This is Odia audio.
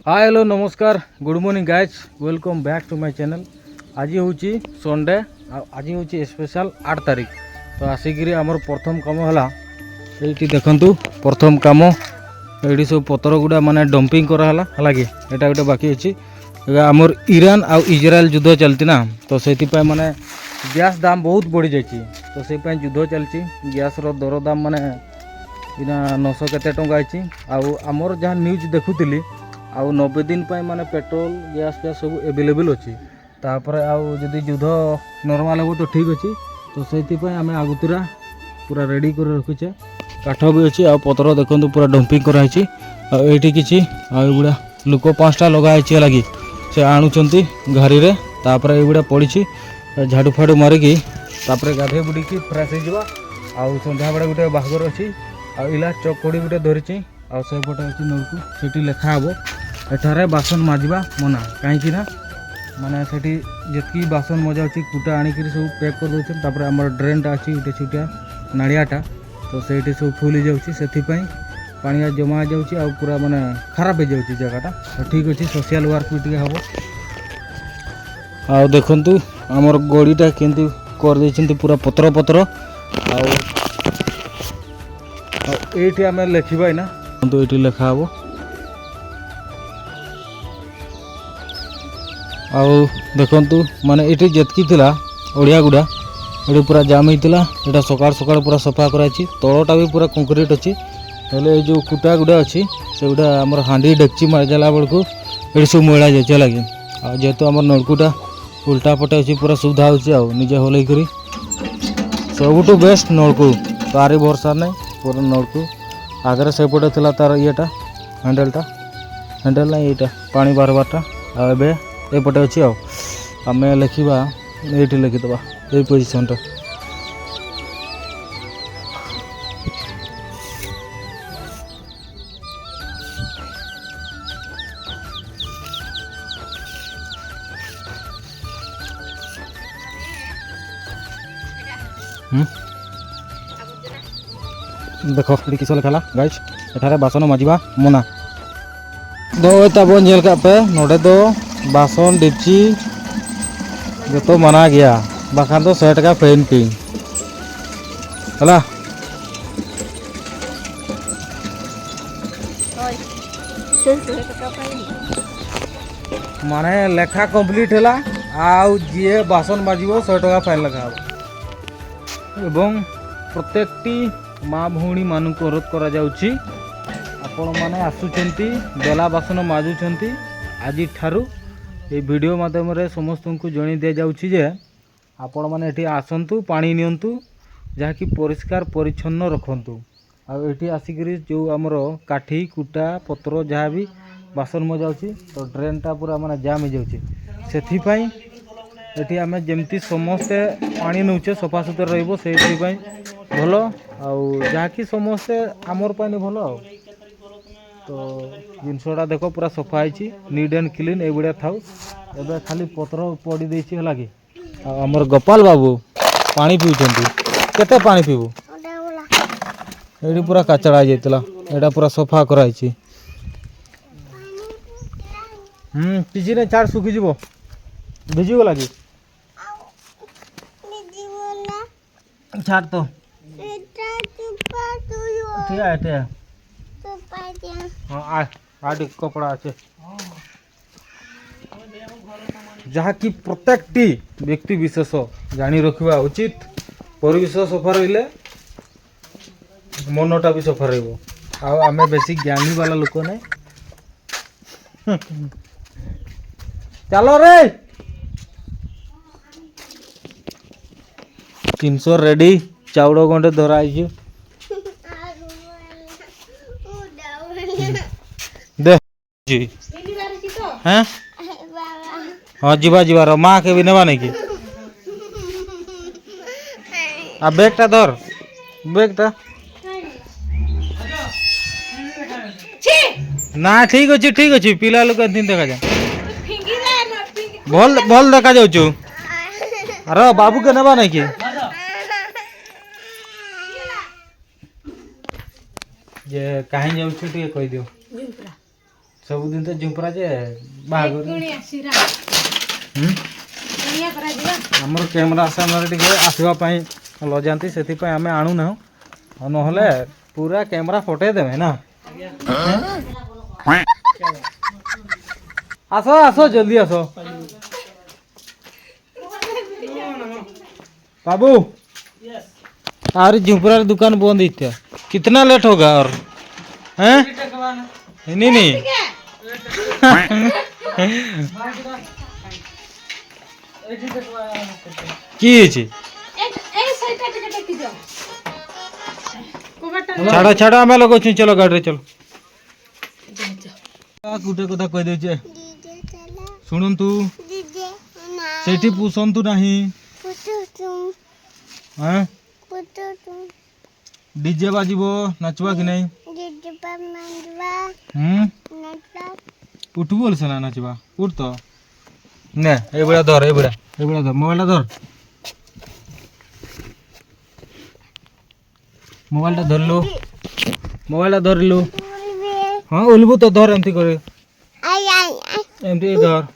ହାଏ, ହ୍ୟାଲୋ, ନମସ୍କାର, good morning guys, welcome back to my channel. ଆଜି ହେଉଛି ସଣ୍ଡେ ଆଉ ଆଜି ହେଉଛି ସ୍ପେଶାଲ୍ 8 ତାରିଖ। ତ ଆସିକିରି ଆମର ପ୍ରଥମ କାମ ହେଲା, ଏଇଠି ଦେଖନ୍ତୁ, ପ୍ରଥମ କାମ ଏଇଠି ସବୁ ପତ୍ର ଗୁଡ଼ା ମାନେ ଡମ୍ପିଂ କରାହେଲା, ହେଲା କି? ଏଇଟା ଗୋଟେ ବାକି ଅଛି। ଏବେ ଆମର ଇରାନ ଆଉ ଇଜ୍ରାଏଲ ଯୁଦ୍ଧ ଚାଲିଛି ନା, ତ ସେଥିପାଇଁ ମାନେ ଗ୍ୟାସ୍ ଦାମ ବହୁତ ବଢ଼ିଯାଇଛି। ତ ସେଇପାଇଁ ଯୁଦ୍ଧ ଚାଲିଛି, ଗ୍ୟାସ୍ର ଦରଦାମ ମାନେ ଏଇନା 900 କେତେ ଟଙ୍କା ହେଇଛି। ଆଉ ଆମର ଯାହା ନ୍ୟୁଜ୍ ଦେଖୁଥିଲି, ଆଉ 90 ଦିନ ପାଇଁ ମାନେ ପେଟ୍ରୋଲ, ଗ୍ୟାସ୍ ଫ୍ୟାସ୍ ସବୁ ଆଭେଲେବୁଲ୍ ଅଛି। ତାପରେ ଆଉ ଯଦି ଯୁଦ୍ଧ ନର୍ମାଲ୍ ହେବ ତ ଠିକ୍ ଅଛି। ତ ସେଇଥିପାଇଁ ଆମେ ଆଗତୁରା ପୁରା ରେଡ଼ି କରି ରଖିଛେ। କାଠ ବି ଅଛି ଆଉ ପତ୍ର ଦେଖନ୍ତୁ ପୁରା ଡମ୍ପିଂ କରାହେଇଛି। ଆଉ ଏଇଠି କିଛି ଆଉ ଏଗୁଡ଼ା ଲୋକ 5ଟା ଲଗା ହେଇଛି, ହେଲା କି? ସେ ଆଣୁଛନ୍ତି ଘାରିରେ। ତାପରେ ଏଇଗୁଡ଼ା ପଡ଼ିଛି, ଝାଡ଼ୁ ଫାଡ଼ୁ ମାରିକି ତାପରେ ଗାଧେଇ ବୁଡ଼ିକି ଫ୍ରେଶ୍ ହେଇଯିବା। ଆଉ ସନ୍ଧ୍ୟାବେଳେ ଗୋଟେ ବାହାଘର ଅଛି। ଆଉ ଇଲା ଚକଡ଼ି ଗୋଟେ ଧରିଛି ଆଉ ସେପଟେ ଅଛି ନଳକୁ, ସେଠି ଲେଖା ହେବ ଏଠାରେ ବାସନ ମାଜିବା ମନା। କାହିଁକି ନା ମାନେ ସେଠି ଯେତିକି ବାସନ ମଜା ଅଛି, କୁଟା ଆଣିକିରି ସବୁ ପ୍ୟାକ୍ କରିଦେଉଛନ୍ତି। ତାପରେ ଆମର ଡ୍ରେନ୍ଟା ଅଛି ଗୋଟେ ଛୋଟିଆ ନାଳିଆଟା, ତ ସେଇଠି ସବୁ ଫୁଲ୍ ହେଇଯାଉଛି। ସେଥିପାଇଁ ପାଣିଆ ଜମା ହେଇଯାଉଛି ଆଉ ପୁରା ମାନେ ଖରାପ ହେଇଯାଉଛି ଜାଗାଟା। ତ ଠିକ୍ ଅଛି, ସୋସିଆଲ୍ ୱାର୍କ ବି ଟିକେ ହେବ। ଆଉ ଦେଖନ୍ତୁ ଆମର ଗଡ଼ିଟା କେମିତି କରିଦେଇଛନ୍ତି ପୁରା ପତ୍ର ପତ୍ର। ଆଉ ଆଉ ଏଇଠି ଆମେ ଲେଖିବା ଏଇନା, ଦେଖନ୍ତୁ, ଏଇଠି ଲେଖା ହେବ। ଆଉ ଦେଖନ୍ତୁ ମାନେ ଏଇଠି ଯେତିକି ଥିଲା ଅଳିଆ ଗୁଡ଼ା, ଏଠି ପୁରା ଜାମ୍ ହେଇଥିଲା। ଏଇଟା ସକାଳୁ ସକାଳୁ ପୁରା ସଫା କରାହେଇଛି। ତଳଟା ବି ପୁରା କଂକ୍ରିଟ୍ ଅଛି, ହେଲେ ଏଇ ଯେଉଁ କୁଟା ଗୁଡ଼ା ଅଛି, ସେଗୁଡ଼ା ଆମର ହାଣ୍ଡି ଡେକ୍ଚି ମାରିଦେଲା ବେଳକୁ ଏଠି ସବୁ ମଇଳା ଯାଉଛି, ହେଲା କି? ଆଉ ଯେହେତୁ ଆମର ନଳକୂଟା ଉଲ୍ଟା ପଟେ ଅଛି, ପୁରା ସୁବିଧା ହେଉଛି। ଆଉ ନିଜେ ହଲେଇ କରି ସବୁଠୁ ବେଷ୍ଟ ନଳକୂ, ତାରି ଭରସା ନାହିଁ ପୁରା ନଳକୂ। ଆଗରେ ସେପଟେ ଥିଲା ତାର ଇଏଟା, ହ୍ୟାଣ୍ଡେଲଟା, ହ୍ୟାଣ୍ଡେଲ ନାହିଁ, ଏଇଟା ପାଣି ବାହାରବାରଟା, ଆଉ ଏବେ ଏପଟେ ଅଛି। ଆଉ ଆମେ ଲେଖିବା, ଏଇଠି ଲେଖିଦେବା ଏଇ ପୋଜିସନ୍ଟା। ହୁଁ ଦେଖ, ଏଠି କିସ ଲେଖା ହେଲା ଗାଇସ୍? ଏଠାରେ ବାସନ ମାଜିବା ମନା। ᱫᱚ ᱛᱟᱵᱚᱱ ᱧᱮᱞ ᱠᱟᱜ ᱯᱮ, ᱱᱚᱰᱮ ᱫᱚ ᱵᱟᱥᱚᱱ ᱰᱮᱯᱪᱤ ᱡᱚᱛᱚ ᱢᱟᱱᱟ ᱜᱮᱭᱟ, ᱵᱟᱠᱷᱟᱱ ᱫᱚ 100 ᱴᱟᱠᱟ ᱯᱷᱟᱭᱤᱱ ᱯᱤᱧ ହେଲା। 100 ଟଙ୍କା ପାଇଁ। ମାନେ ଲେଖା କମ୍ପ୍ଲିଟ୍ ହେଲା, ଆଉ ଯିଏ ବାସନ ମାଜିବ 100 ଟଙ୍କା ଫାଇନ୍ ଲେଖା ହେବ। ଏବଂ ପ୍ରତ୍ୟେକଟି ମା ଭଉଣୀମାନଙ୍କୁ ଅନୁରୋଧ କରାଯାଉଛି, ଆପଣମାନେ ଆସୁଛନ୍ତି, ବେଲା ବାସନ ମାଜୁଛନ୍ତି, ଆଜିଠାରୁ ଏଇ ଭିଡ଼ିଓ ମାଧ୍ୟମରେ ସମସ୍ତଙ୍କୁ ଜଣାଇ ଦିଆଯାଉଛି ଯେ ଆପଣମାନେ ଏଠି ଆସନ୍ତୁ, ପାଣି ନିଅନ୍ତୁ, ଯାହାକି ପରିଷ୍କାର ପରିଚ୍ଛନ୍ନ ରଖନ୍ତୁ। ଆଉ ଏଠି ଆସିକରି ଯେଉଁ ଆମର କାଠି, କୁଟା, ପତ୍ର ଯାହା ବି ବାସନ ମଜା ଅଛି, ତ ଡ୍ରେନ୍ଟା ପୁରା ମାନେ ଜାମ୍ ହେଇଯାଉଛି। ସେଥିପାଇଁ ଏଠି ଆମେ ଯେମିତି ସମସ୍ତେ ପାଣି ନେଉଛେ, ସଫାସୁତୁରା ରହିବ, ସେଇଥିପାଇଁ ଭଲ। ଆଉ ଯାହାକି ସମସ୍ତେ ଆମର ପାଇଁ ଭଲ। ଆଉ ତ ଜିନିଷଟା ଦେଖ, ପୁରା ସଫା ହେଇଛି, ନିଟ୍ ଆଣ୍ଡ କ୍ଲିନ୍ ଏଇଭଳିଆ ଥାଉ। ଏବେ ଖାଲି ପତ୍ର ପଡ଼ି ଦେଇଛି, ହେଲା କି? ଆଉ ଆମର ଗୋପାଳ ବାବୁ ପାଣି ପିଉଛନ୍ତି। କେତେ ପାଣି ପିଇବୁ? ଏଇଠି ପୁରା କାଚଡ଼ା ହେଇଯାଇଥିଲା, ଏଇଟା ପୁରା ସଫା କରାହେଇଛି। ହୁଁ କିଛି ନାହିଁ, ଛାଡ଼, ଶୁଖିଯିବ। ଭିଜିଗଲା କି? ଛାଡ଼ ତ। ଠିଆ ଠିଆ। ହଁ, ଆ ଆ ଟିକେ କପଡ଼ା ଅଛି। ଯାହାକି ପ୍ରତ୍ୟେକଟି ବ୍ୟକ୍ତି ବିଶେଷ ଜାଣି ରଖିବା ଉଚିତ, ପରିବେଶ ସଫା ରହିଲେ ମନଟା ବି ସଫା ରହିବ। ଆଉ ଆମେ ବେଶୀ ଜ୍ଞାନୀ ବାଲା ଲୋକ ନାହିଁ। ଚାଲ ରେ, ଜିନିଷ ରେଡ଼ି, ଚାଉଳ ଗଣ୍ଡେ ଧରା ହେଇଛି। ଦେ। ହଁ ହଁ, ଯିବା ଯିବା ର, ମା କେ ବି ନେବା ନାଇଁ କି? ଆଉ ବ୍ୟାଗଟା ଧର, ବ୍ୟାଗଟା ନା। ଠିକ ଅଛି, ଠିକ ଅଛି। ପିଲା ଲୋକ ଏମିତି ଦେଖାଯାଏ, ଭଲ ଭଲ ଦେଖାଯାଉଛୁ। ଆର ବାବୁ କେ ନେବା ନାଇଁ କି? ଯେ କାହିଁ ଯାଉଛୁ ଟିକେ କହିଦିଅ। ସବୁଦିନ ତ ଝୁମ୍ପରା ଯେ ବାହାଘର। ହୁଁ? ଆମର କ୍ୟାମେରା ସାମ୍ନାରେ ଟିକେ ଆସିବା ପାଇଁ ଲଜାନ୍ତି, ସେଥିପାଇଁ ଆମେ ଆଣୁନାହୁଁ। ଆଉ ନହେଲେ ପୁରା କ୍ୟାମେରା ଫଟେଇ ଦେବେ ନା। ଆସ, ଆସ, ଜଲ୍ଦି ଆସ। बाबू, अरे झुमरा दुकान बंद ही था, कितना लेट होगा और हैं? नहीं नहीं, কি হয়েছে? ଏଇ ସେଇଟା ଟିକେ ଟେକି ଦିଅ କବାଟଟା। ଛାଡ଼ ଛାଡ଼, ଆମେ ଲଗାଉଛୁ। ଚलो ଗାଡ଼ିରେ ଚलो। ଗୋଟେ କଥା କହିଦେଉଛି, ଶୁଣନ୍ତୁ, ସେଠି ପୁଷନ୍ତୁ ନାହିଁ। ହଁ, ଡିଜେ ବାଜିବ, ନାଚବା କି ନାହିଁ? ହୁଁ, ଉଠବୁ ବୋଲছে ନା? ନାଚିବା, ଉଠ ତ। ନେ, ଏଇଭଳିଆ ଧର, ଏଇଭଳିଆ, ଏଇଭଳିଆ ଧର। ମୋବାଇଲଟା ଧର, ମୋବାଇଲଟା ଧରିଲୁ, ମୋବାଇଲଟା ଧରିଲୁ। ହଁ, ଓହ୍ଲିବୁ ତ, ଧର ଏମିତି କରି, ଏମିତି ଧର।